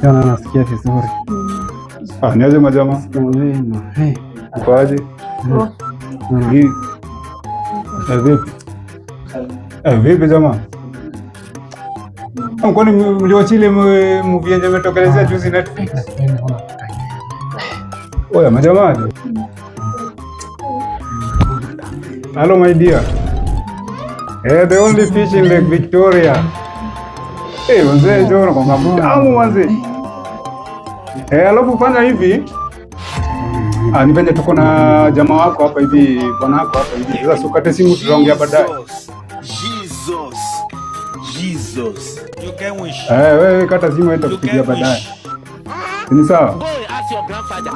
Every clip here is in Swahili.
Jana nasikia vizuri. Ah, niaje majamaa? Mwema. Hey. Uko aje? Hii. Vipi? Vipi jamaa? Kwani mliwatch ile movie yenye imetokelezea juzi Netflix? Oya majamaa. Hello my dear. The only fish in Lake Victoria. Mzee jo kwa mtamu manze. Alafu fanya hivi. Ah, ni venye tuko na jamaa wako hapa hivi, bwana wako hapa hivi. Sasa ukate simu, tutaongea baadaye. Jesus. Jesus. You can wish. Wewe kata simu, enda kupigia baadaye. Ni sawa? Go and ask your grandfather.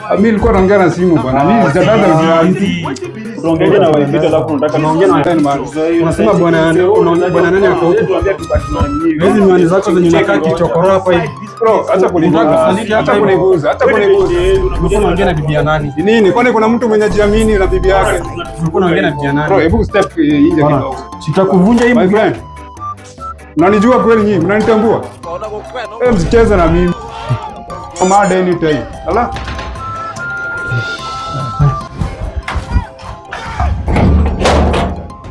Ah, mimi nilikuwa naongea na simu bwana. Mimi sijataka. Unaongea na wife alafu unataka Unaongea na unasema bwana, unaongea bwana nani ako huko? Hizi miwani zako zenye unakaa kichokoro hapa hivi. Bro, acha kuniguza. Acha kuniguza. Acha kuniguza. Ulikuwa unaongea na bibi ya nani? Ni nini? Kwani kuna mtu mwenye jiamini na bibi yake? Ulikuwa unaongea na bibi ya Bro, nani? hebu step nje kidogo. Sitakuvunja hii My mguu. friend. Mnanijua kweli nyinyi? Mnanitambua? Msicheze na mimi. Mad anytime. Ala.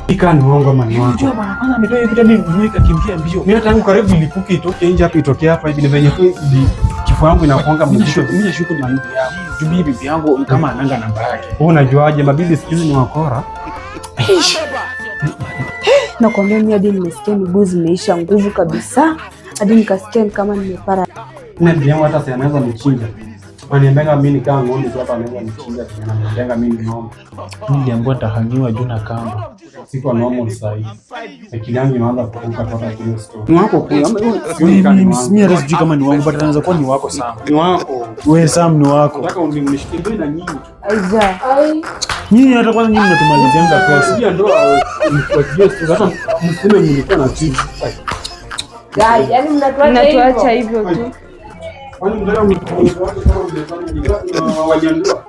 Ika ni uongo ama ni wako? Unajua bwana, kwanza ametoa hiyo kitu hadi mimi ikakimbia mbio. Mimi hata yangu karibu ilipuke itoke nje hapa, itokee hapa hivi, ni venye tu kifua yangu inakuanga mzito. Mimi nashuku ni bibi yangu. Juu mimi bibi yangu kama ananga namba yake. Wewe unajuaje mabibi siku hizi ni wakora? Nakwambia mimi hadi nimesikia miguu zimeisha nguvu kabisa, hadi nikasikia ni kama nimepara. Mimi bibi yangu hata si anaweza nichinja. Waniambianga mimi nikaa ng'ombe tu hapa anaweza nichinja, ananiambianga mimi ni ng'ombe. Mimi niliambiwa nitahangiwa juu na kamba. Siko normal sasa hivi. Akili yangu inaanza kuruka toka hiyo story. Ni wako kule. Sioni kama ni wangu. Mimi hata sijui kama ni wangu, but anaweza kuwa ni wako Sam. Ni wako. Wewe Sam ni wako. Nataka unishikilie na nyinyi tu. Aiza. Nyinyi hata kwanza nyinyi mnatumalizianga pesa. Sijui ndoa mfuatilie story, hata mseme mlikuwa na chief. Yaani mnatuacha hivyo tu. Kwani mtaka mtu wake kama mmefanya ni wanyandua?